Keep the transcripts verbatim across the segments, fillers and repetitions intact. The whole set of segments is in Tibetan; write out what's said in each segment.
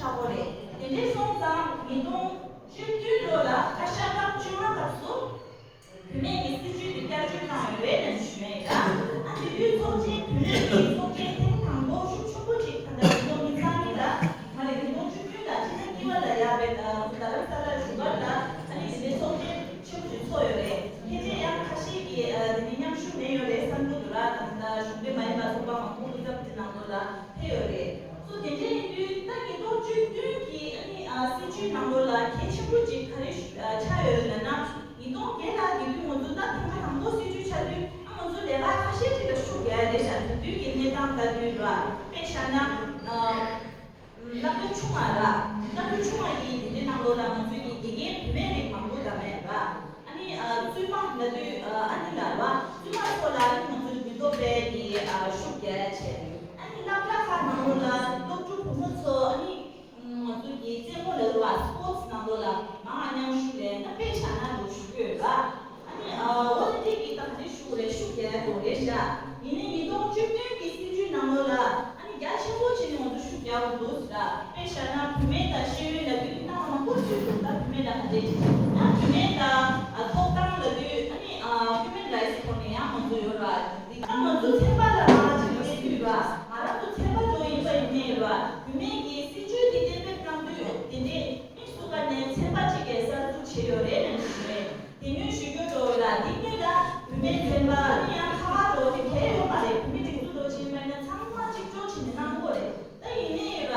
ཆགས་པོ་རེད། དེ་འདྲའི་སོང་ཙང་ཉིས་སྟོང་བཅུ་བདུན་ལོ་ལ་བཀའ་ཤག་སྐབས་བཅོ་ལྔ་སྐབས་སུ་བུད་མེད་ཀྱི་སྲིད་བྱུས་དེ་བསྐྱར་བཅོས་བཏང་ཡོད་རེད་ནས་ཞུ་ཡ་ཡིན་ལ། ཨ་དེ་དུས་ཚོགས་ཆེན་བུད་མེད་ཀྱི་ཚོགས་ཆེན་ཐེངས་དང་པོ་ཤུགས་ཆེན་པོ་ཅིག་ད་ལྟ་ཉིས་སྟོང་ཉི་ཤུ་རྩ་གཉིས་ལ་མ་རེད། ཉིས་སྟོང་བཅུ་བདུན་ལ་ཕྱི་ཟླ་བཅུ་པ་ལ་ཡར་བའི་རྡ་རམ་ས་ལར་བཞུགས་སྒར་ལ་ཨ་ནི་དེ་འདྲའི་ཚོགས་ཆེན་ཆེ་བོ་ཅིག་ཚོགས་ཡོད་རེད། ཕལ་ཆེར་ཡང་ཁ་ཤས་ཀྱིས་ཨ་དེ་ནི་མཉམ་ཞུགས་མེད་ཡོད་རེད་བསམ་གྱི་འདུག་ར། ད་ལྟ་གཞུང་འབྲེལ་མ་ཡིན་པ་ཚོགས་པ་མང་པོ་སྐུ་ཚབ་དེ་ནང་ལོགས་ལ་ཕེབས་ཡོད་རེད། སོ་དེ་འདྲ་ཡིན་དུས་ད་ཉིས་སྟོང་བཅུ་བདུན་གྱི་ཨ་ནི་ཨ་སྲིད་བྱུས་ནང་ལོགས་ལ་གལ་ཆེན་པོ་ཅིག་ག་རེ་ཞུ་ཨ་ཆགས་ཡོད་རེད་ལབ་ན། ཉིས་སྟོང་བརྒྱད་ལ་དེ་དུས་ང་ཚོ་ད་ཐེངས་མ་དང་པོ་སྲིད་བྱུས་ཆགས་དུས་ཨ་ང་ཚོ་ལས་ཀ་ཁ་ཤས་ཅིག་ལ་ཤུགས་རྒྱག་ཡ་རེད་ཤག་དེ་དུས་ཀྱི་གནས་སྟངས་ལྟ་དུས་ར། དཔེ་བཞག་ན་ཨ། སློབ་གྲྭ་ཆུང་བ་ལ། སློབ་གྲྭ་ཆུང་བ་ཡི་དེ་འདྲའི་ནང་ལོགས་ལ་ང་ཚོའི་གི་དགེ་རྒན་བུད་མེད་རིགས་མང་པོ་ལ་མེད་པ། ཨ་ནི་ཨ་བཙུན་མ་ལབ་དུས་ཨ་ཨ་ནི་ལ་ར། བཙུན་མ་ཚོ་ལ་ཨ་ནི་ང་ཚོའི་ནུས་སྟོབས་སྤེལ་གི་ཨ་ཤུགས་རྒྱག་ཡ་བྱས། ཨ་ནི་སློབ་གྲྭ་ཁག་ནང་ལོགས་ལ་སློབ་ཕྲུག་བུ་མོ་ཚོ་ཨ་ནི་ང་ཚོའི་གི་རྩེད་མོ་ལབ་ར་སི་པོར་ཊི་སི་ནང་ལོགས་ལ་མང་ང་མཉམ་ཞུགས་ལས་ད་དཔེ་བཞག་ན་ལོ་ཞུ་གི་ཡོད་ར། ཨ་ནི་ཨ་འོ་དེ་འདྲའི་གི་ད་ག་ནས་ཞུ་དགོས་རེད། ཤུགས་རྒྱག་ཡ་དགོས་རེད་ཤག་ཡིན་ནའི་ཉིས་སྟོང་བཅུ་བདུན་གི་སྲིད་བྱུས་ནང་ལོགས་ལ་ཨ་ནི་རྒྱ་ཆེན་པོ་བྱས་ནས་ང་ཚོ་ཤུགས་རྒྱག་དགོས་འདུག་ཟེར། དཔེ་བཞག་ན་བུད་མེད་དང་ཤེས་ཡོན་ལ་བསྒྱུར་བཅོས་གནང་བ་མང་པོ་ཞིག་འདུག་ད་བུད་མེད་ལ་ག་འདྲས་ཡང་བུད་མེད་དང་ཨ་ཐོབ་ཐང་ལབ་དུས་ཨ་ནི་ཨ་ཧིའུ་མན་རའེ་ཊི་ཐོག་ནས་ཡང་ང་ཚོ་ཡོད་ར། འདི་ག་ང་ཚོ་ཚན་པ་ལ་མ་ཅིག་སླེབས་དུས་ར། ང་རང་ཚོ་ཚན་པ་ཚོ་ཡིན་པ་ཡིན་ནའི་ར། བུད་མེད་ཀྱི་སྲིད་བྱུས་འདི་གཏན་འབེབས་གནང་དུས་དེ་འདྲས། དམིགས་སུ་བཀར་ནས་ཚན་པ་གཅིག་གིས་གསར་འཛུགས་བྱས་ཡོད་རེད་ལབ་ནས་ཞུ་ཡས། དེ་སྔོན་ཞུ་རྒྱུ་འགྲོ་ཡོད་ལ་འདི་སྔོན་ལ་བུད་མེད་ཚན་པ་ཨ་ནི་ཡང་ཁ་པར་འགྲོ་དེ་གལ་ཡོད་མ་རེད། བུད་མེད་སྒྲིག་འཛུགས་འགྲོ་ཕྱིན་པ་ཡིན་ན་ཚང་མ་གཅིག་ལྕོགས་བྱས་ནས་གནང་དགོས་རེད། ད་ཡིན་ནའི་ཡོད་ལ་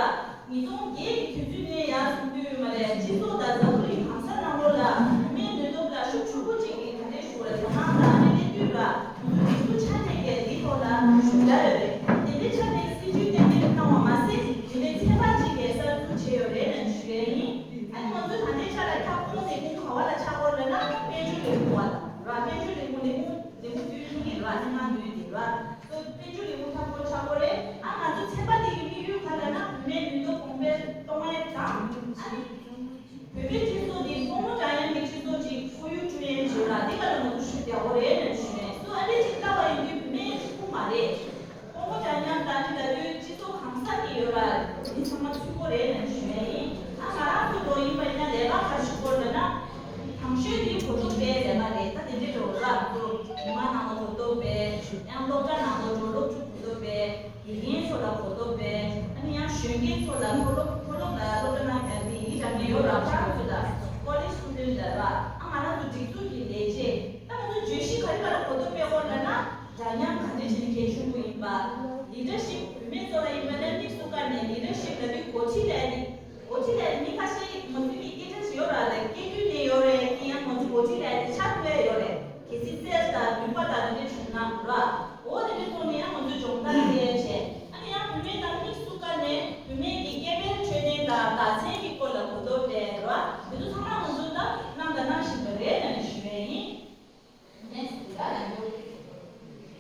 ཉིས་སྟོང་བརྒྱད་ཀྱི་དུས་ཚོད་ནས་ཡར་སོང་དུས་ཡོད་མ་རེད། སྤྱི་ཚོགས་དང་འཛམ་བུ་གླིང་གང་ས་ནང་ལོགས་ལ་བུད་མེད་ནུས་སྟོབས་ལ་ཤུགས་ཆེན་པོ་གཅིག་གིས་ག་འདྲས་ཞུ་དགོས་རེད། དོ་སྣང་དང་ཨ་ནི་སླེབས་དུས་ལ་ང་ཚོ་སྒྲིག་འཛུགས་ཆ་ནས་ཀྱང་འདིའི་ཐོག་ལ་ཞུགས་འདྲ་ཡོད་རེད། དེ་འདྲའི་ཆ་ནས་སྲིད་ཇུས་གཏན་འབེབས་གནང་བ་མ་ཟད་དེ་འདྲའི་ཚན་པ་གཅིག་གིས་གསར་འཛུགས་བྱས་ཡོད་རེད་ལབ་ནས་ཞུ་ཡས་ཡིན། ཨ་ནི་ང་ཚོས་ད་ལྟའི་ཆ་ལ་ཁྱབ་ཁོངས་ལས་ཁུངས་ག་བ་ལ་ཆགས་ཀྱི་ཡོད་ལབ་ན་དཔལ་འབྱོར་ལས་ཁུངས་བ་དང་ར། དཔལ་འབྱོར་ལས་ཁུངས་ལས་ཁུངས་ལས་ཁུངས་བདུན་ཡིན་ར། ལྷན་ཁང་བདུན་དེ་ར། སོ་དཔལ་འབྱོར་ལས་ཁུངས་ཁྱབ་ཁོངས་ཆགས་ཀྱི་ཡོད་རེད། ཨ་ང་ཚོ་ཚན་པ་དེ་གི་དམིགས་ཡུལ་ག་རེ་ལབ་ན་བུད་མེད་ནུས་སྟོབས་གོང་འཕེལ་གཏོང་ཡས་དང་། ཨ་ནི་བོད་པའི་སྤྱི་ཚོགས་དེ་ཕོ་མོ་འདྲ་མཉམ་གྱི་སྤྱི་ཚོགས་ཅིག་ཁོར་ཡུག་བསྐྲུན་ཡས་བྱེད་ཡོད་ར། དེ་ག་ལ་ང་ཚོ་ཤུགས་རྒྱག་དགོས་རེད་ལབ་ནས་ཞུ་ཡས། སོ་ཨ་འདྲས་ཅིག་ལྟ་བ་ཡིན་དུས་བུད་མེད་གཅིག་པུ་མ་རེད། ཕོ་མོ་འདྲ་མཉམ་དང་ནི་ལ་དུས་སྤྱི་ཚོགས་གང་ས་ནས་ཡོད་ར། མི་ཚང་མ་ཚུད་དགོས་རེད་ལབ་ནས་ཞུ་ཡས་ཡིན། ཨ་ང་རང་ཚོ་ལོ་ཡིན་པ་ཡིན་ན་ལས་ཀ་ག་རེ་ཞུ་དགོས་རེད་ལབ་ན། དང་ཤོས་དེ་གོ་རྟོགས་སྤེལ་ལས་ཀ་རེད། ད་དེ་འདྲས་འགྲོ་ར། ང་ཚོ་མི་མང་ནང་ལ་གོ་རྟོགས་སྤེལ། ཡང་སློབ་གྲྭ་ནང་ལ་འགྲོ་སློབ་ཕྲུག་གོ་རྟོགས་སྤེལ། དགེ་རྒན་ཚོ་ལ་གོ་རྟོགས་སྤེལ། ཨ་ནི་ཡང་གཞོན་སྐྱེས་ཚོ་ལ་མཐོ་སློབ་མཐོ་སློབ་ལ་སློབ་གྲྭ་ནང་གི་ཡིག་སྦྱང་མཁན་ཡོད་ར། ཁོ་རང་ཚོ་ལ་ཀོ་ལེཇ་སི་ཊུ་ཌེན་ཊི་ལ་ར། ཨ་ང་རང་ཚོ་སྒྲིག་འཛུགས་ཀྱི་ལས་བྱེད་ད་ང་ཚོ་བརྗོད་གཞི་ག་རེ་ག་ལ་གོ་རྟོགས་སྤེལ་དགོས་ལབ་ན། འདྲ་མཉམ་ག་འདྲས་བྱས་ནས་གལ་ཆེན་པོ་ཡིན་པ། ལི་ཌར་ཤིབ་བུད་མེད་ཚོ་ལ་ཡིན་པ་ན་དམིགས་སུ་བཀར་ནས་ལི་ཌར་ཤིབ་ལབ་དུས་འགོ་ཁྲིད་ལས་ནི། འགོ་ཁྲིད་ལས་མི་ཁ་ཤས་ང་ཚོའི་མི་སྐད་ཆ་ཞིག་ཡོད་ར། ལ་སྐད་དུས་ནས་ཡོད་རེད། དེ་ཡང་ང་ཚོ་འགོ་ཁྲིད་ལས་དེ་ཆགས་ཐུབ་ཡ་ཡོད་རེད། གལ་སྲིད་སེལ་དང་ནུས་པ་དང་དེ་འདྲ་བྱུང་ན་ར། འོ་དེ་འདྲའི་ཐོག་ནས་ཡང་ང་ཚོས་སྦྱོང་བརྡར་སྤེལ་བྱས། ཨ་ནི་ཡང་བུད་མེད་དང་དམིགས་སུ་བཀར་ནས་བུད་མེད་ཀྱི་སྐྱེ་འཕེལ་འཕྲོད་བསྟེན་དང་བདག་འཛིན་གྱི་སྐོར་ལ་གོ་རྟོགས་སྤེལ་ར། འདི་ཚོ་ཚང་མ་ང་ཚོས་ད་གནང་དང་གནང་བཞིན་པ་རེད་ལབ་ནས་ཞུ་ཡ་ཡིན། ནེག་སི་ཊི་ལ་ལམ་སྟོན།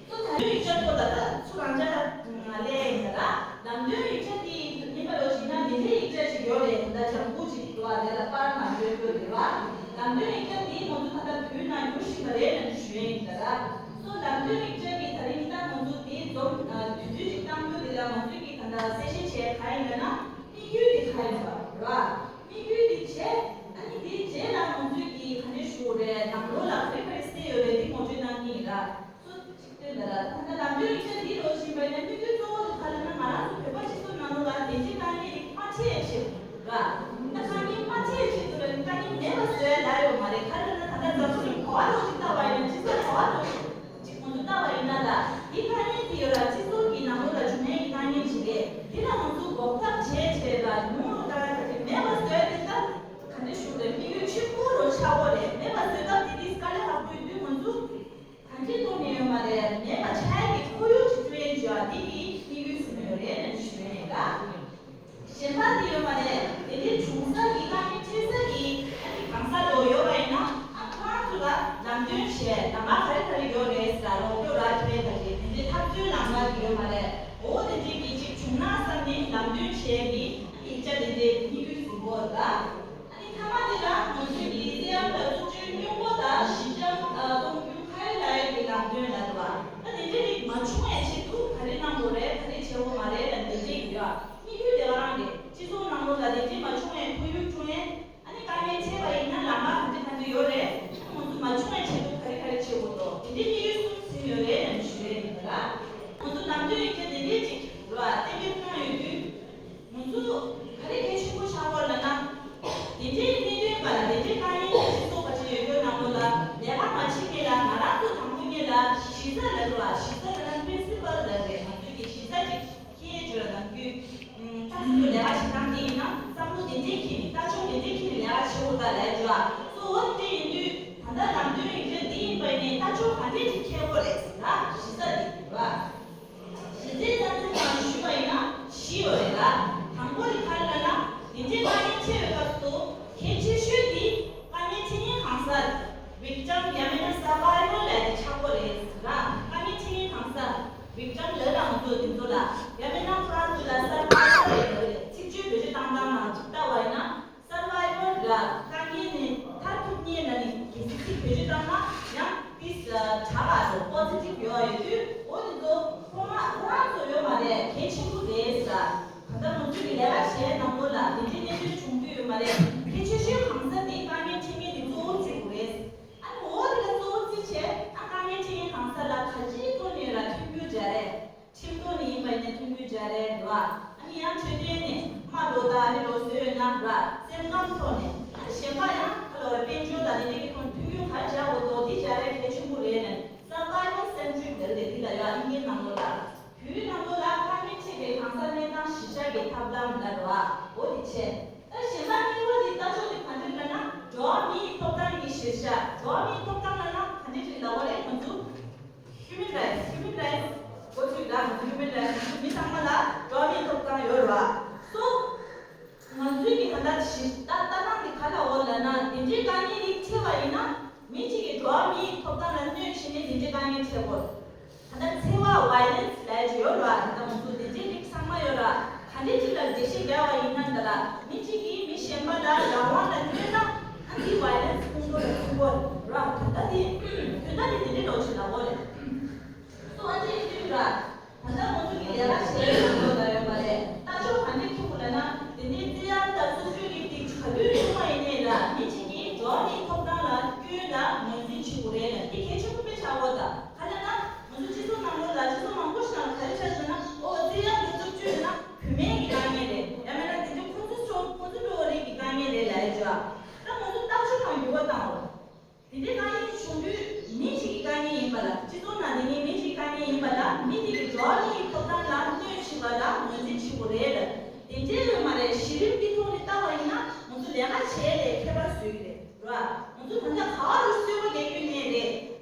སོ་ད་ལམ་སྟོན་ཡིག་ཆ་ཐོག་ལ་ད་ཚུར་རང་འཇགས་ལས་ཡིན་ད་ར། ལམ་སྟོན་ཡིག་ཆ་དེ་རྙིང་པ་ཡོད་ཞིག་ན་དེ་འདྲའི་ཡིག་ཆ་ཞིག་ཡོད་རེད། ད་ལྟ་ལྗང་གུ་ཅིག་འདུག་ཨ། དེ་ལ་པར་མ་བཟོས་དགོས་རེད་བ། ལམ་སྟོན་ཡིག་ཆ་དེ་ང་ཚོ་ད་ལྟ་དུས་ནང་འགྱུར་བཞིན་པ་རེད་ལབ་ཞུ་ཡ་ཡིན་ད་ར། སོ་ལམ་སྟོན་ཡིག་ཆ་དེ་ད་རིང་ད་ང་ཚོ་དེ་འཛོམས་དུས་ཚོད་ཅིག་བཏང་རྒྱུ་དེ་ལ་ང་ཚོས་ཀྱི་ད་ལྟ་གསལ་བཤད་བྱས་ག་ཡིན་ལབ་ན་དམིགས་ཡུལ་དེ་ག་ཡིན་པ་ར། དམིགས་ཡུལ་འདི་བྱས། ཨ་ནི་འདིའི་རྗེས་ལ་ང་ཚོས་ཀྱིས་ག་འདྲ་ཞུ་དགོས་རེད། ནང་ལོགས་ལ་ག་རེ་ག་རེ་གསལ་ཡོད་རེད། འདི་ངོ་སྤྲོད་གནང་གི་ཡིན་ལ། སོ་གཅིག་སྟོན་ད་ལ་ད་ལྟ་ལམ་སྟོན་ཡིག་ཆ་འདི་ལོ་བཞིན་པ་ཡིན་ན་དམིགས་ཡུལ་གཙོ་བོ་དེ་ག་ལབ་ན་ང་རང་ཚོ་བོད་པ་སྤྱི་ཚོགས་ནང་ལོགས་ལ་བདེ་སྐྱིད་བཏང་མཁན་རིགས་མ་ཆེ་ཡ་ཆེད་དུ་ར། ད་དཀའ་ངལ་མ་ཆེ་ཡ་ཆེད་དུ་ར་དཀའ་ངལ་མེད་པ་བཟོ་ཡ་ལ་ཡོད་མ་རེད། ག་རེ་ལབ་ན་ད་ལྟ་འཛམ་བུ་གླིང་ག་བ་ལོག་ཅིག་ལྟ་བ་ཡིན་ན་སྤྱི་ཚོགས་ག་བ་ལོག་ཅིག་ཅིག་ང་ཚོ་ལྟ་བ་ཡིན་ན་ལ། འདི་དཀའ་ངལ་དེ་ཡོད་ལ་སྤྱི་ཚོགས་ཀྱི་ནང་ལོགས་ལ་བྱུང་ཡས་ཀྱི་དཀའ་ངལ་ཅིག་རེད། འདི་ལ་ང་ཚོ་འགོག་ཐབས་བྱས་བྱས་ལ་ཉུང་རུ་བཏང་ཡ་ག་ཅིག་མེད་པ་བཟོ་ཡ་དེ་ལྟ། ག་འདྲ་ཞུ་རེད། དམིགས་ཡུལ་ཆེན་པོ་རུ་ཆགས་ཡོད་རེད། མེད་པ་བཟོ་ཐབས་དེ་དུས་དཀའ་ལས་ཁག་པོ་ཡིན་དུས་ང་ཚོ་གང་ཅིའི་ཐོག་ནས་ཡོད་མ་རེད། མེད་པ་ཆགས་ཡ་གི་ཁོར་ཡུག་ཅིག་བསྐྲུན་བྱས་འདི་གི་དམིགས་ཡུལ་ཟིན་ཡོད་རེད་ལབ་ཞུ་ཡ་ཡིན་ད། གཞན་པ་དེ་ཡོད་མ་རེད། དེ་འདྲའི་བྱུང་ས་གི་དཀའ་ངལ་འཕྲད་ས་གི་ཨ་ནི་གང་ས་ལོག་ཡོད་པ་ཡིན་ན་ཨ་ཁོ་རང་ཚོ་ལ་ལམ་སྟོན་བྱས་ལམ་ཁ་ག་རེ་ག་རེ་ཡོད་རེད་ཟེར་ལ་རོགས་སྐྱོར་ར་སྤྲད་པ་རེད། དེ་འདྲའི་འཐབ་རྩོད་ལམ་ཁ་གི་ཡོད་མ་རེད། འོ་དེ་འདྲའི་གི་ཅིག་བྱུང་ན་བསམ་ནས་ལམ་སྟོན་བྱས་གི་ཨ་ནི་ཡིག་ཆ་དེ་འདྲའི་དམིགས་ཡུལ་ཟིན་གོ་ད། ཨ་ནི་མཐའ་མ་དེ་ལ་ང་ཚོས་ཀྱི་རྩེད་ཨང་དང་རྩུབ་སྤྱོད་སྙོམས་པོ་དང་ཞི་འཇམ་གཏོང་རྒྱུ་ཁ་ཡོད་ལག་ཡོད་ཀྱི་ལམ་སྟོན་ལ་འདུག་བ། ད་དེ་འདྲའི་རིགས་མ་བྱུང་བའི་ཆེད་དུ་ག་རེ་གནང་དགོས་རེད། ག་རེ་བྱེད་དགོས་མ་རེད་ལ་འདི་འདྲས་ཡོད། དམིགས་ཡུལ་དེ་ག་རང་རེད། སྤྱི་ཚོགས་ནང་ལོགས་ལ་དེ་ ལས་ཀ་བྱས་ནང་ལོགས་ལ་དེ་འདྲའི་གནད་དོན་བྱུང་རྒྱུ་ཡོད་མ་རེད། གལ་ཆེ་ཤོས་གང་ཟག་དེ་དཀའ་ངལ་འཕྲད་མཁན་དེ་གཙོ་བོ་བརྩི་དགོས་རེད། ཨ་ནི་འོ་དེ་ལ་གཙོ་བོ་བརྩིས་བྱས་ཨ་དཀའ་ངལ་འཕྲད་མཁན་གང་ཟག་ལ་ག་ཅིའི་ཐོག་ནས་ར་མཐུན་འགྱུར་སྦྱར་རེད། ཁྲིམས་ཐོག་ནས་ཡིན་པ་ཡིན་ན་མཐུན་འགྱུར་སྦྱར་རེད་ར། ཨ་ནི་ཡང་འཕྲོད་བསྟེན་ནས་དམའ་འགྲོ་དང་ཨ་ནི་ལོ་བཟོས་ཡོད་ན་ར་སེམས་ཁམས་ཐོག་ནས་ཨ་ནི་གཞན་པ་ཡང་ཁ་ལོ་བ་དཔལ་འབྱོར་དང་དེ་འདྲའི་གི་ཐོག་མཐུན་འགྱུར་ག་རེ་སྦྱར་དགོས་འདུག་དེ་སྦྱར་རེད། གལ་ཆེན་པོ་རེད་ནས་survival centric དེ་རེད། དེ་ལ་ཡང་ཨིན་སྐད་ནང་ལོགས་ལ། བོད་ནང་ལོགས་ལ་དཀའ་ངལ་འཕྲད་པའི་གང་ཟག་གནས་སྟངས་གཞི་བཞག་གི་ཐབས་ལམ་ལ་རོ་ཨ་འོ་དེ་བྱས། ད་གཞན་པ་གཉིས་པ་དེ་ལྟ་ཕྱོགས་དེ་ག་འདྲ་ལབ་ན་འགྲོ་བ་མིའི་ཐོབ་ཐང་གི་གཞིར་བཞག་འགྲོ་བ་མིའི་ཐོབ་ཐང་ལབ་ན་ག་འདྲ་ཅིག་ལབ་པ་རེད། ང་ཚོ་human rights human rights འགོ་ཚུགས་ལ་ང་ཚོ་human rights ང་ཚོ་མི་ཚང་མ་ལ་འགྲོ་བ་མིའི་ཐོབ་ཐང་ཡོད་རོ་ཨ་སོ། ང་ཚོའི་གི་ད་ལྟ་གཞི་ལྟ་ལྟ་སྟངས་དེ་ག་ལ་འོ་ལབ་ན་དེ་འདྲའི་དཀའ་ངལ་རིགས་འཕྲད་པ་ཡིན་ན་མི་གཅིག་གིས་འགྲོ་བ་མིའི་ཐོབ་ཐང་ལ་གནོད་བྱས་ནས་དེ་འདྲའི་དཀའ་ངལ་འཕྲད་དགོས། ད་ལྟ་འཚེ་བ་violence ལབ་ཀྱི་ཡོད་ར། ད་ལྟ་ང་ཚོ་དེ་འདྲའི་རིགས་ཚང་མ་ཡོད་ར། ག་འདྲའི་ཅིག་ལ་འགྲེལ་བཤད་རྒྱག་པ་ཡིན་ན་ད་ལ་མི་གཅིག་གིས་མི་གཞན་པ་ལ་རང་དབང་ལ་གནོད་ན་ཨ་འདི་violence ཕུང་དགོས་ར་ཕུང་དགོས་ར། ད་ལྟ་དེ་དོན་དག་དེ་དེ་འདྲའི་ལོ་ཆེ་ལ་འོ་ལེ། སོ་ཨ་འདི་ཡིན་དུས་ར། ད་ལྟ་ང་ཚོ་གི་ལས་ཀ་བྱེད་ཡོད་ལ་ཡོད་པ་ལས་ལྟ་ཕྱོགས་ག་འདྲ་ཁྱུག་ལ་ན་དེ་ནས་བཙན་དབང་དང་སོ་སོའི་རིགས་དེ་ག་དུས་བྱུང་བ་ཡིན་ནའི་ལ་མི་གཅིག་གིས་འགྲོ་བ་མིའི་ཐོབ་ཐང་ལ་སྐྱོན་ལ་ངོས་འཛིན་བྱེད་དགོས་རེད་ལ་འདི་གལ་ཆེན་པོ་དཔེ་ཆགས་ཡོད་ད། ག་ལ་ན་ང་ཚོ་སྤྱི་ཚོགས་ནང་ལོགས་ལ་སྤྱི་ཚོགས་མང་པོ་ཞིག་ནང་ལ་ག་རེ་ཆགས་ཟེར་ན་ཨོ་བཙན་དབང་དུ་བཙུགས་བཅུག་ན་བུད་མེད་ཀྱི་དཀའ་ངལ་རེད། ཡང་མིན་ན་དེ་འདྲའི་ཁོ་ཚོ་ཚོ་ཁོ་ཚོ་འགྲོ་བ་རིགས་ཀྱི་དཀའ་ངལ་རེད་ལ་ཡ་ཅོ། ད་ང་ཚོ་ལྟ་ཕྱོགས་ནང་འགྱུར་བ་བཏང་རོགས། དེ་འདྲའི་དཀའ་ངལ་བྱུང་དུས་མི་གཅིག་གི་དཀའ་ངལ་ཡིན་པ་ལ་སྤྱི་ཚོགས་ནང་དེ་ནི་མི་གཅིག་གི་དཀའ་ངལ་ཡིན་པ་ལ་མི་དེ་གི་འགྲོ་བ་མིའི་ཐོབ་ཐང་ལ་གནོད་ཆེ་བ་ལ་ངོས་འཛིན་བྱེད་དགོས་རེད་ལ། དེ་འདྲའི་ཡོད་མ་རེད། གཞི་རིམ་གྱི་ཐོག་ནས་བལྟ་བ་ཡིན་ན་ང་ཚོ་ལས་ཀ་བྱས་ལས་ཁྱད་པར་བཟོས་ཀྱི་རེད་ར། ང་ཚོ་ད་ལྟ་ག་རུ་གསོལ་བ་རྒྱག་རྒྱུ་མེད་རེད།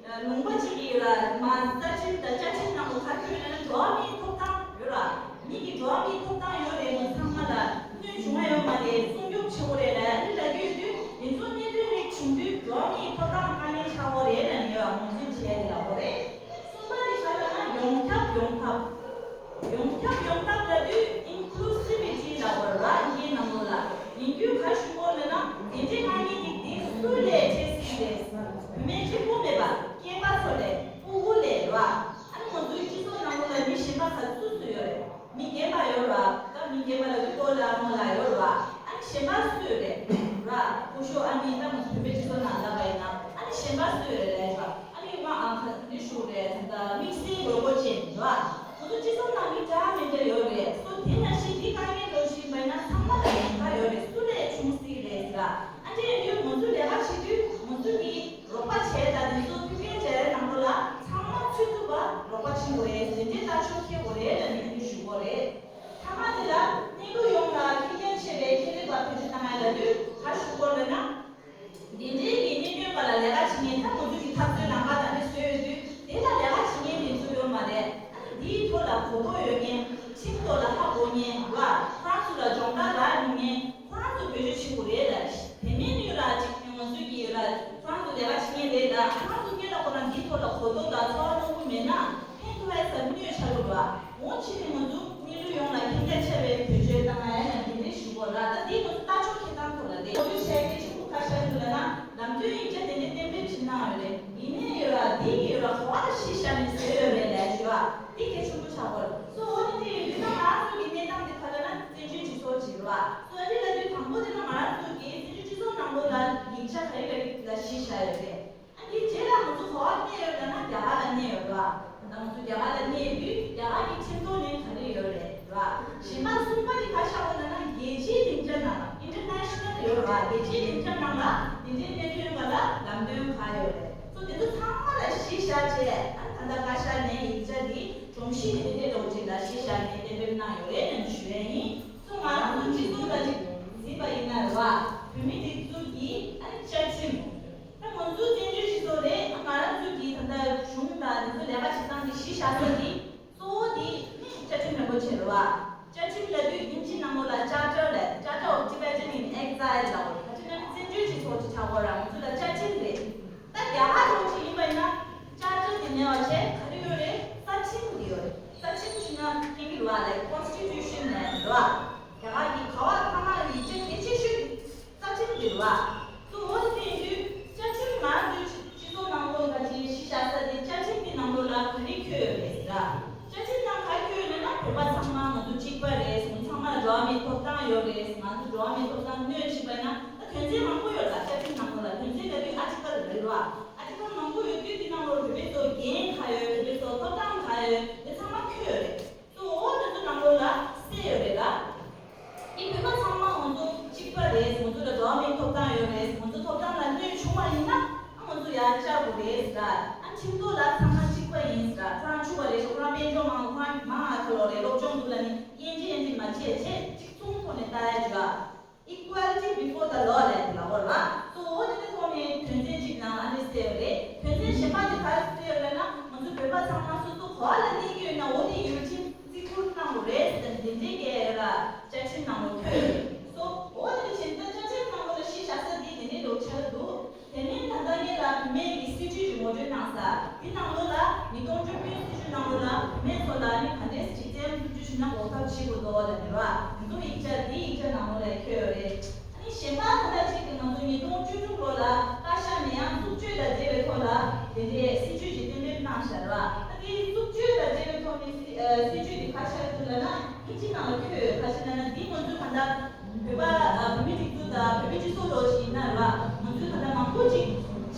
ལུང་པ་གཅིག་གི་ར་མ་རྩ་ཁྲིམས་དང་བཅའ་ཁྲིམས་ནང་ལ་ག་རེ་ཡོད་ན་འགྲོ་བ་མིའི་ཐོབ་ཐང་ཡོད་ར། མི་གི་འགྲོ་བ་མིའི་ཐོབ་ཐང་ཡོད་རེད། ང་ཚང་མ་ལ་གནོད་བྱུང་བ་ཡོད་མ་རེད། སྲུང་སྐྱོབ་བྱེད་དགོས་རེད་ལ་ཨ་ནི་ལབ་ཀྱི་ཡོད་དུས་དེ་ཚོ་གནད་དོན་རིགས་བྱུང་དུས་འགྲོ་བ་མིའི་ཐོབ་ཐང་དཀའ་ངལ་ཆགས་ཡོད་རེད་ལ་ངེས་པ་ངོས་འཛིན་བྱས་ཏེ་ལབ་དགོས་རེད། གསུམ་པ་དེ་ག་ལབ་ན་ཡོངས་ཁྱབ་ཡོང་ཐབས། ཡོངས་ཁྱབ་ཡོང་ཐབས་ལབ་དུས་inclusivity ལབ་དགོས་ར། ཨིན་སྐད་ནང་ལོགས་ལ་ཡིན་དུས་ག་ཞུ་དགོས་ལབ་ན་དེ་འདྲའི་དཀའ་ངལ་དེ་དེ་སུ་ལས་འཕྲད་སྲིད་རེད། བུད་མེད་གཅིག་པུ་མེད་པ་སྐྱེས་པ་ཚོ་ལས་སྤུ་གུ་ལས་ར། ཨ་ནི་ང་ཚོའི་སྤྱི་ཚོགས་ནང་ལོགས་ལ་མི་གཞན་པ་ག་ཚོད་ཚོད་ཡོད་རེད། མི་རྒན་པ་ཡོད་ར། ད་མི་རྒན་པ་ལ་གི་སྤོ་ལགས་རྨོ་ལགས་ཡོད་ར། ཨ་ནི་གཞན་པ་སུ་ཡོད་རེད་ར། སྐུ་ཞབས་ཨ་ནི་ད་ང་ཚོ་བོད་པའི་སྤྱི་ཚོགས་ནང་ལབ་པ་ཡིན་ན་ཨ་ནི་གཞན་པ་སུ་ཡོད་རེད་ལབ་ཡོད་ར། ཨ་ནི་ང་ཨ་ཁ་འདི་ཞུ་རེད། ད་དམིགས་བསལ་དགོས་མཁོ་ཅན་ར། ང་ཚོ་སྤྱི་ཚོགས་ནང་མི་འདྲ་མི་འདྲ་ཡོད་རེད། སོ་དེ་ནང་བཞིན་འདི་དཀའ་ངལ་འགྲོ་བཞིན་པ་ཡིན་ན་ཚང་མ་ལ་ཉེན་ཁ་ཡོད་རེད། སུ་ལས་བྱུང་སྲིད་རེད་ཟེར་ར། ཨ་འདྲས་ཡིན་དུས་ང་ཚོ་ལས་ཀ་བྱེད་དུས་ང་ཚོ་གི་རོགས་པ་བྱས་དང་དེ་ཚོ་ཕུལ་མཁན་བྱས་ནང་ལོགས་ལ་ཚང་མ་ཚུད་ཐུབ་པ་རོགས་པ་བྱེད་དགོས་རེད། དེ་འདྲའི་ལྟ་ཕྱོགས་འཁྱེར་དགོས་རེད་ལ་ནི་འདི་ཞུ་དགོས་རེད། མཐའ་མ་དེ་ལ་གནས་ལུགས་ཡོངས་ལ་ཁེ་ཕན་ཆེ་བའི་ཁེ་ལས་པ་བེད་སྤྱོད་བཏང་ཡ་ལབ་དུས་ག་ཞུ་དགོས་ལབ་ན། འདི་འདྲའི་གི་གནད་དོན་པ་ལ་ལས་ཀ་བྱེད་མཁན་ད་ང་ཚོ་གི་འཐབ་རྩོད་ལམ་ཁ་དང་དེ་བཟོས་ཡོད་དུས་དེ་ལ་ལས་ཀ་བྱེད་མཁན་དེ་ཚོ་ཡོད་མ་རེད། ཨ་ནི་འདིའི་ཐོག་ལ་གོ་རྟོགས་ཡོད་མཁན་ཁྲིམས་ཐོག་ལ་ཧ་གོ་མཁན་ར་ཁོ་རང་ཚོ་ལ་སྦྱོང་བརྡར་རག་ཡོང་མཁན་ཁོ་རང་ཚོ་བེད་སྤྱོད་བྱེད་དགོས་རེད་ལ། དེ་མིན་ཡོད་ར་ཅིག་ང་ཚོ་གི་ཡོད་ར་ཁོ་རང་ཚོ་ལས་ཀ་བྱེད་མཁན་རེད་ལ་ཁོ་རང་ཚོ་སྔོན་ལ་ཁོ་རང་འདིའི་ཐོག་ལ་གོ་རྟོགས་དང་ཚོར་བ་གནང་གི་མེད་ན་ཕན་ཐོགས་ཡ་ས་གནོད་ཆགས་འགྲོ་ར། འོ་ཕྱི་ནས་ང་ཚོ་གནས་ལུགས་ཡོངས་ལ་ཁེ་ཕན་ཆེ་བའི་བེད་སྤྱོད་བཏང་ཡ་ཡང་འདི་འདྲའི་ཞུ་དགོས་ར། ད་འདི་ང་ཚོ་ལྟ་ཕྱོགས་འཁྱེར་སྟངས་ཐོག་ལ་རེད། ང་ཚོས་བྱས་རྗེས་ཆེན་པོ་ཁ་ཤས་འདུག་ལ་ན་ལམ་སྟོན་ཡིག་ཆ་དེ་འདྲའི་གཏན་འབེབས་བྱེད་གནང་ཡོད་རེད། ཡིན་ནའི་ཡོད་ར་འདི་ཡོད་ར་ག་བ་ལ་གཞི་བཞག་ནས་བཟོས་ཡོད་རེད་ལས་ཞུ་བ་འདི་གལ་ཆེན་པོ་ཆགས་དགོས་རེད། སོ་འོ་ནི་དེ་ཡིན་དུས་ད་ང་རང་ཚོ་གི་གནས་སྟངས་འདི་ག་ལ་ན་བཙན་བྱོལ་སྤྱི་ཚོགས་ཅིག་རེད་བ། སོ་འདི་ལ་དུས་དང་པོ་དེ་ན་ང་རང་ཚོ་གི་བཙན་བྱོལ་སྤྱི་ཚོགས་ནང་ལོགས་ལ་ཡིག་ཆ་ག་རེ་ག་རེ་ལ་གཞི་བཞག་ཡོད་རེད། ཨ་ནི་རྗེས་ལ་ང་ཚོ་ག་པར་གནས་ཡོད་ལབ་ན་རྒྱ་གར་ལ་གནས་ཡོད་རེད་བ། ད་ང་ཚོ་རྒྱ་གར་ལ་གནས་དུས་རྒྱ་གར་གྱི་ཁྲིམས་ཐོག་ནས་ག་རེ་ཡོད་རེད་བ། གཞན་པ་གསུམ་པ་དེ་ག་ཆགས་ཡོད་ལབ་ན་རྒྱལ་སྤྱིའི་སྡིངས་ཆ་ནང་ལ་international ཡོད་རེད་བ། རྒྱལ་སྤྱིའི་སྡིངས་ཆ་ནང་ལ་དེ་འདྲའི་གནད་དོན་སྒང་ལ་ལམ་སྟོན་ག་ཡོད་རེད། སོ་དེ་ཚོ་ཚང་མ་ལ་གཞི་བཞག་བྱས་ཨ་ནི་ད་ལྟ་བཀའ་ཤག་ནས་ཡིག་ཆ་འདི་སྒྲོམ་གཞི་དེ་འདྲའི་ལོ་རྒྱུས་ལ་གཞི་བཞག་ནས་གཏན་འབེབས་གནང་ཡོད་རེད་ནས་ཞུ་ཡ་ཡིན། སོ་ང་རང་ཚོ་སྤྱི་ཚོགས་ལ་ཅིག་གཟིགས་པ་ཡིན་ན་རེད་བ། བོད་མི་སྒྲིག་འཛུགས་ཀྱི་ཨ་ནི་བཅའ་ཁྲིམས། ད་ང་ཚོའི་བཙན་བྱོལ་སྤྱི་ཚོགས་རེད། ང་རང་ཚོའི་གི་ད་ལྟ་གཞུང་དང་དེ་ཚོ་ལས་ཀ་བྱེད་སྟངས་ཀྱི་གཞི་བཞག་ས་དེ་གཙོ་བོ་དེ་ནི་བཅའ་ཁྲིམས་རིན་པོ་ཆེ་རེད་བ། བཅའ་ཁྲིམས་ལབ་དུས་དབྱིན་ཇི་ནང་ལོགས་ལ་ ཐོབ་ཐང་ཡོད་རེད། ང་ཚོ་འགྲོ་བ་མིའི་ཐོབ་ཐང་གནོད་ཕྱིན་པ་ཡིན་ན་ད་དོན་ཚན་མང་པོ་ཡོད་ལ། བཅའ་ཁྲིམས་ནང་ལོགས་ལ་དོན་ཚན་ལ་དུས་ཨར་ཊི་ཀལ་རེད་བ། ཨར་ཊི་ཀལ་མང་པོ་ཡོད་དུས་དེ་ནང་ལོགས་བོད་པའི་ཚོ་འགན་ག་ཡོད། བོད་པའི་ཚོ་ཐོབ་ཐང་ག་ཡོད། དེ་ཚང་མ་འཁོད་ཡོད་རེད། གཙོ་བོ་དེ་ཚོ་ནང་ལོགས་ལ་གསལ་ཡོད་རེད་ལ། དེ་བོད་པ་ཚང་མ་ང་ཚོ་གཅིག་པ་རེད། ང་ཚོ་ལ་འགྲོ་བ་མིའི་ཐོབ་ཐང་ཡོད་རེད། ང་ཚོ་ཐོབ་ཐང་ལ་གནོད་བྱུང་བ་ཡིན་ན་ཨ་ང་ཚོ་ཡར་བཅར་དགོས་རེད་ཟེར། ཨ་ཁྲིམས་ཐོག་ལ་ཚང་མ་གཅིག་པ་ཡིན་ཟེར། ཁོ་རང་ཕྱུག་པ་རེད། ཁོ་རང་དཔལ་འབྱོར་མང་། ཁོ་རང་མང་ང་ཁ་ལོ་རེད། སློབ་སྦྱོང་འདུག་ལ་ནི་དབྱེ་འབྱེད་དབྱེ་འབྱེད་མ་བྱས་བྱས་གཅིག་མཚུངས་ཐོག་ནས་ལྟ་ཡ་བྱོས་ཨ། Equality before the law ལབ་དེ་ལ་གོ་ར། གཙོ་བོ་དེ་ནི་ཐོག་ནས་དོན་ཚན་གཅིག་ནང་ཨ་ནི་གསལ་ཡོད་རེད། དོན་ཚན་གཞན་པ་དེ་ག་རེ་གསལ་ཡོད་རེད་ན་ང་ཚོ་བོད་པ་ཚང་མ་སོ་སོ་ག་བ་ལ་གནས་ཀྱི་ཡོད་ན་འོ་དེ་ཡུལ་ཁྲིམས་བརྩི་བཀུར་གནང་དགོས་རེད་ཟེར་ནས་དེ་འདྲའི་སྐད་ཡོད་ར། བཅའ་ཁྲིམས་ནང་ལ་འཁོད་ཡོད་རེད། སོ་འོ་དེ་ནི་བྱས་ཙང་བཅའ་ཁྲིམས་ནང་ལོགས་ལ་གཞི་བཞག་ས་དེ་དེ་འདྲའི་ལོ་ཆགས་འདུག་དེ་ནས་ད་ལྟ་ངེད་ལ་བུད་མེད་ཀྱི་སྲིད་བྱུས་ཀྱི་ངོ་སྤྲོད་གནང་ས་དེ་ནང་ལོགས་ལ་ཉིས་སྟོང་བཅུ་བདུན་སྲིད་བྱུས་ནང་ལོགས་ལ་བུད་མེད་ཚོ་ལ་ནི་ག་འདྲས་གཅིག་བརྩེ་སེམས་སྲུང་སྐྱོབ་ཞུ་ན་འགོག་ཐབས་བྱེད་དགོས་འདུག་ལབ་ནས་ར། དེ་ཚོ་ཡིག་ཆ་དེ་ཡིག་ཆ་ནང་ལོགས་ལ་འཁོད་ཡོད་རེད། ཨ་ནི་གཞན་པ་ད་ལྟ་གཅིག་གི་ང་ཚོ་ཉིས་སྟོང་བཅུ་དྲུག་ལོ་ལ་བཀའ་ཤག་ནས་ཡང་རྩུབ་སྤྱོད་དང་འབྲེལ་བའི་ཐོག་ལ་དེ་འདྲའི་སྲིད་བྱུས་ཀྱི་གཏན་འབེབས་གནང་བཞག་ར། ཨ་དེ་རྩུབ་སྤྱོད་དང་འབྲེལ་བའི་ཐོག་ནས་སྲིད་སྲིད་བྱུས་དེ་ག་ཤར་འདུག་ལབ་ན་ཨིན་ཇི་ནང་ལ་འཁོད་ཡོད། ག་ཤར་ལབ་ན་འདི་ང་ཚོ་ད་ལྟ་བོད་པ་ཨ་བོད་མི་སྒྲིག་འཛུགས་དང་བོད་མི་སྤྱི་ཚོགས་ལོ་ཞིག་ཡིན་ན་ར། ང་ཚོས་ད་ལྟ་མང་པོ་ཅིག་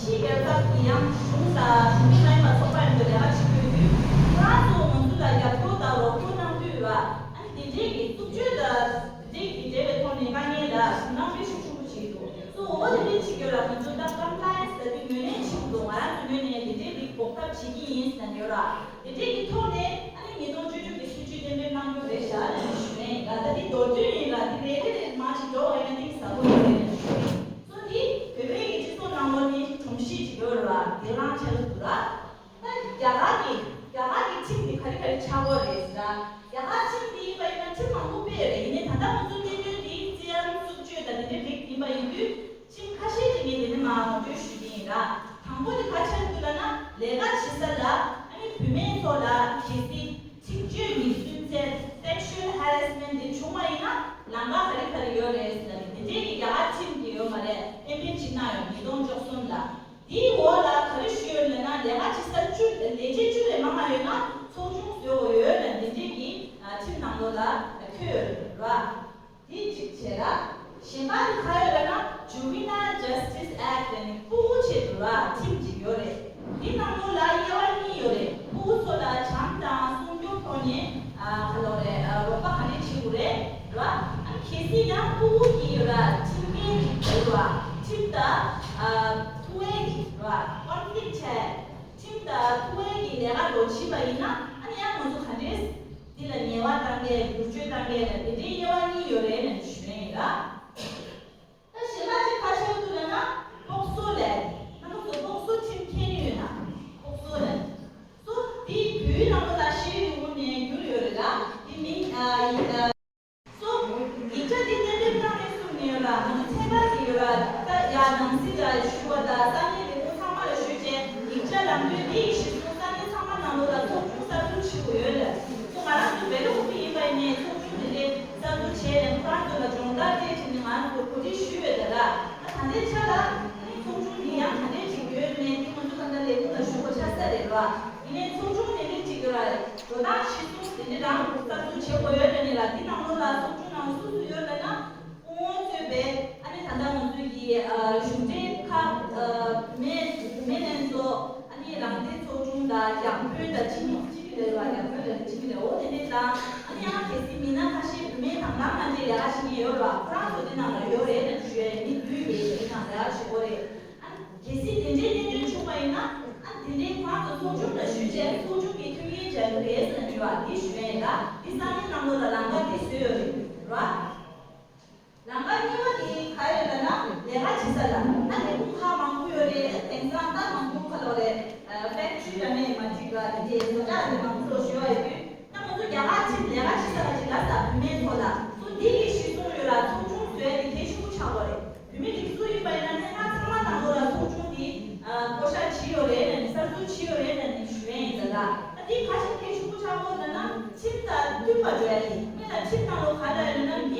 ཕྱིའི་རྒྱལ་ཁབ་ཀྱི་ཡང་གཞུང་དང་གཞུང་འབྲེལ་མ་ཡིན་པ་ཚོགས་པ་ཡིན་པའི་ལས་ཀ་བྱེད་དགོས་དུས་ཁོ་རང་ཚོ་ང་ཚོ་ལ་རྒྱབ་སྐྱོར་དང་རོགས་སྐྱོར་གནང་དུས་ར། ཨ་ནི་དེ་འདྲའི་གི་རྩུབ་སྤྱོད་དང་དེ་འདྲའི་གི་འབྲེལ་བའི་ཐོག་ནས་དཀའ་ངལ་ལ་གཞུང་དྲང་དཔེ་ཤུགས་ཆེན་པོ་བྱེད་འདུག་སོ་འོ་དེ་འདྲའི་བྱེད་དགོས་ར། ང་ཚོ་ད་ཀམ་པ་ལ་ཡན་སི་ལབ་དུས་ངོས་ལེན་བྱེད་དགོས་འདུག་ང་རང་ཚོ་ངོས་ནས་དེ་འདྲའི་གི་འགོག་ཐབས་བྱེད་ཀྱི་ཡིན་ཟེར་ནས་ཡོད་ར། དེ་འདྲའི་གི་ཐོག་ནས་ཨ་ནི་ཉིས་སྟོང་བཅུ་དྲུག་གི་སྲིད་བྱུས་གཏན་འབེབས་གནང་རྒྱུ་རེད་ཤག་ལབ་ནས་ཞུ་ཡ་ཡིན་ལ། ད་འདི་མདོར་བསྡུས་ཡིན་ལ། འདི་རེ་རེ་རེ་མར་ཅིག་འགྲོ་བ་ཡིན་ན་གཏིང་ཟབ་པོ་ཡོད་རེད་ལབ་ནས་ཞུ་ཡ་ཡིན། སོ་འདི་བོད་པའི་གི་སྤྱི་ཚོགས་ནང་ལོགས་ནས་སྒྲོམ་གཞི་ཅིག་ཡོད་རེད་བ། དེ་རང་ཆགས་ཀྱི་འདུག་ལ། ད་རྒྱ་གར་གི་རྒྱ་གར་གི་ཁྲིམས་འདི་ག་རེ་ག་རེ་ཆགས་ཀྱི་ཡོད་རེད་ཟེར་ན། རྒྱ་གར་ཁྲིམས་འདི་ཡིན་པ་ཡིན་ན་ཁྲིམས་མང་པོ་སྤེལ་ཡོད་རེད། ཡིན་ནའི་ད་ལྟ་ང་ཚོའི་གནད་དོན་འདི་བཙན་གཡེམ་རྩུབ་སྤྱོད་དང་དེ་འདྲའི་རིགས་ཡིན་པ་ཡིན་དུས། ཁྲིམས་ཁ་ཤས་ཅིག་ངས་འདི་ནས་མར་ངོ་སྤྲོད་ཞུ་གི་ཡིན་ལ། དང་པོ་དེ་ག་ཆགས་འདུག་ལབ་ན། ལས་ཀ་བྱེད་ས་ལ་ཨ་ནི་བུད་མེད་ཚོ་ལ་གལ་སྲིད་འཁྲིག་སྤྱོད་ཀྱི་སུན་གཙེར། Sexual harassment དེ་བྱུང་བ་ཡིན་ན་ལམ་ཁ་ག་རེ་ག་རེ་ཡོད་རེད་ཟེར་ནས་དེ་འདྲའི་གི་རྒྱ་གར་ཁྲིམས་ཀྱི་ཡོད་མ་རེད། གཏན་འབེབས་ཅིག་གནང་ཡོད། ཉིས་སྟོང་བཅུ་གསུམ་ལ། དེའི་འོག་ལ་ག་རེ་ཞུས་ཡོད་ལབ་ན། ལས་ཀ་བྱེད་ས་བཅུ། ལས་བྱེད་བཅུ་ལས་མང་བ་ཡོད་ན་ཚོགས་ཆུང་བཟོ་དགོས་ཡོད་ལབ་དེ་འདྲའི་གི་ཁྲིམས་ནང་ལོགས་ལ་འཁོད་ཡོད་རེད་བ། དེ་གཅིག་བྱས་ལ། གཞན་པ་དེ་ག་ཡོད་ལབ་ན། Juvenile Justice Act ལབ་ནས་ཕྲུ་གུ་ཆེད་དུ་ར་ཁྲིམས་གཅིག་ཡོད་རེད། དེ་ནང་ལོགས་ལ་དབྱེ་བ་གཉིས་ཡོད་རེད། ཕྲུ་གུ་ཚོ་ལ་བྱམས་དང་སྲུང་སྐྱོབ་ཐོག་ནས་ཨ་ག་ལབ་རེད། ཨ་རོགས་པ་ག་འདྲས་བྱེད་དགོས་རེད་ར། ཨ་གལ་སྲིད་ཡང་ཕྲུ་གུ་གི་ཡོད་ར་ཁྲིམས་འགལ་གྱི་ཡོད་ར། ཁྲིམས་དང་ཨ་ཐུག་འཕྲད་ཀྱི་ར་conflict བྱས། ཁྲིམས་དང་ཐུག་འཕྲད་ཀྱི་ལས་ཀ་ལོ་ཕྱིན་པ་ཡིན་ན་ཨ་ནི་ཡང་ང་ཚོ་ག་འདྲས། འདི་ལ་ཉེས་པ་གཏང་མཁན། བསྒྱུར་བཅོས་གཏང་མཁན་ལ་དེ་འདྲའི་དབྱེ་བ་གཉིས་ཡོད་རེད་ལབ་ནས་ཞུ་ཡ་ཡིན་ལ། ད་གཞན་པ་ཅིག་ཁ་ཤས་འདུག་ལབ་ན་POCSO ལབ། རྣམ་པ་ཚོ་POCSO ཁྲིམས་མཁྱེན་ཡོད་ན། POCSO ལབ། སོ་འདི་བོད་ནང་ལོགས་ལ་ཤེས་ཡོན་ཡོང་ནས་བསྒྱུར་ཡོད་རེད་ལ། འདི་མིང་ཨ་ཡིན་ཨ། སོ། ཡིག་ཆ་འདི་གཏན་འབེབས་གནང་ནས་གསུངས་ནས་ཡོད་ལ། ང་ཚོ་ཚན་པ་ཞིག་ཡོད་ལ། ད་ཡ་ནང་སྲིད་ལ་ཞུ་བ་དང་ས་གནས་ལས་ཁུངས་ཚང་མ་ལ་ཞུས་བྱས་ཡིག་ཆ་ལམ་སྟོན་འདི་ཡི་གཞི་བཟུང་ས་གནས་ཚང་མ་ནང་ལོགས་ལ་ཚོགས་ཆུང་གསར་འཛུགས་བྱེད་དགོས་ཡོད་ལ། སོ་ང་རང་ཚོ་བོད་པའི་ཁོ་པའི་ཡིན་པ་ཡིན་ནའི་ཚོགས་ཆུང་འདི་འདྲའི་གསར་འཛུགས་བྱས་ནས་ཁོ་རང་ཚོ་ལ་སྦྱོང་བརྡར་སྤྲད་བྱས་ནས་ང་རང་ཚོ་གོ་སྒྲིག་ཞུས་ཡོད་ད་ལ། ད་ད་ལྟའི་ཆ་ལ་ཚོགས་ཆུང་འདི་ཡང་ག་འདྲས་ཅིག་ཡོད་མེད་འདི་ང་ཚོ་ད་ལྟ་ལས་ཁུངས་ལ་ཞུ་དགོས་ཆགས་ས་རེད་བ། ཡིན་ནའི་ཚོགས་ཆུང་དེ་འདྲས་ཅིག་ཡོད་ར། འགྲོ་སྟངས་གཞི་བཟུང་དེ་འདྲས་རང་གསར་འཛུགས་བྱེད་དགོས་ཡོད་ལ་ནི་ལ། འདི་ནང་ལོགས་ལ་ཚོགས་ཆུང་ནང་སུ་སུ་ཡོད་ལ་ན། སྐུ་ངོ་གཙོས་པའི་ཨ་ནི་ད་ལྟ་ང་ཚོའི་གི་ཨ་གཞུང་འབྲེལ་ཁག་ཨ་བུད་མེད་བུད་མེད་ལྷན་ཚོགས། ཨ་ནི་རང་བདེན་ཚོགས་ཆུང་དང་རྒྱང་འབོད་དང་སྤྱི་མི་སྤྱི་མི་ལས་ར། རྒྱང་འབོད་ལ་སྤྱི་མི་ལས་འོ་དེ་འདྲས་དང་། ཨ་ནི་ཡང་གལ་སྲིད་མི་སྣ་ཁ་ཤས་བུད་མེད་དང་ནང་ང་འདྲའི་ལས་ཀ་བྱེད་མཁན་ཡོད་ར། ཁོ་རང་ཚོ་འདི་ནང་ལ་ཡོད་རེད་ལབ་ཞུ་ཡ་ཡིན། མི་བསྡུས་པའི་འདི་ནང་ལས་ཀ་བྱེད་དགོས་རེད། ཨ་ནི་གལ་སྲིད་དེ་འདྲའི་གནད་དོན་བྱུང་བ་ཡིན་ན། ཨ་དེ་འདྲའི་ཁོ་རང་ཚོ་ཚོགས་ཆུང་ལ་ཞུས་བྱས་ཚོགས་ཆུང་གིས་ཐུགས་འགན་བཞག་གི་རེད་ཟེར་ནས་ཞུ་བ་འདི་ཞུ་ཡ་ཡིན་ལ། འདི་ས་གནས་ནང་ལོགས་ལ་ལམ་ཁ་འདི་བཟོས་ཡོད་རེད་ར། ལམ་ཁ་གཉིས་པ་དེ་ག་རེ་ལབ་ན་ལས་ཀ་བྱེད་ས་ལ། ད་ལས་ཁུངས་ཁག་མང་པོ་ཡོད་རེད། དེང་སང་ད་མང་པོ་ག་ལབ་རེད། ཕེག་ཊི་རི་ལ་མེད་མ་འགྲིག་ག་དེ་འདྲའི་བཟོ་གྲྭ་དེ་མང་པོ་ལ་ཞུ་བ་ཡོད་དུས། ད་ང་ཚོ་རྒྱ་གར་ཕྱིན་ལས་ཀ་བྱེད་ས་ལ་ཅིག་ལ་ས་བུད་མེད་ཚོ་ལ་སོ་འདི་གི་གཞི་བཟུང་ཡོད་ལ་ཚོགས་ཆུང་བཟོས་ཏེ་གལ་ཆེན་པོ་ཆགས་པ་རེད། བོད་མི་སྒྲིག་འཛུགས་ཡིན་པ་ཡིན་ན་སྨན་ཁང་ཚང་མ་ནང་ལོགས་ལ་ཚོགས་ཆུང་འདི་བསྐོ་བཞག་བྱས་ཡོད་རེད་ལབ་ནས་གསར་འཛུགས་བྱས་ཡོད་རེད་ལབ་ནས་ཞུ་ཡ་ཡིན་ད་ལ། ད་འདི་ག་ཞིག་གལ་ཆེན་པོ་ཆགས་པ་ལབ་ན་ཁྲིམས་དང་མཐུན་པ་འགྲོ་ཡ་ཡིན། སྔོན་ལ་ཁྲིམས་ནང་ལོགས་ག་རེ་ལབ་ཡོད་ན་མི་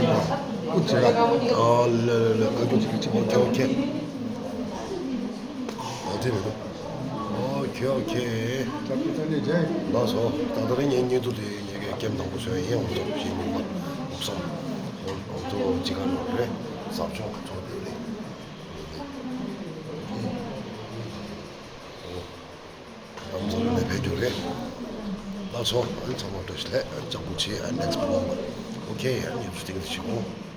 ལན་པ་ཀུན་གྱིས་ལ། ཨ་ལེ་ལེ་ལེ། བཀའ་འགྱུར་ཅིག་ཅིག་ཨོ་ཁེ་ཨོ་ཁེ། ཨོ་དེ་རེད་འདུག་ཨོ་ཁེ་ཨོ་ཁེ། ལགས་སོ། ཨ་ད་ལྟ་རེ་ངའི་བརྙན་ཐུང་དེ་ངེད་ཀྱི་ཀེམ་དང་པོ་བཟོས་ཡིན། ཨོ་ཚོ་ཞིག་མིན་པ་ཨོ་བསམ། ཨོ་ཚོ་ཅི་ག་ལོ་རེད། ཟབ་སྦྱོང་གི་ཚོགས་འདུ་རེད། ཨོ། ལམ་བཟང་ནས་ཕེབས་རྒྱུ་རེད། ལགས་སོ། ཨ་ཚང་མ་བཀྲ་ཤིས་བདེ་ལེགས། ཨ་ལྕགས་པོ་ཆེ། ཨ་next program། ཨོ་ཁེ། ཨ་ཉིན་ཐུག་ཏིང་ཞིག་འོང་།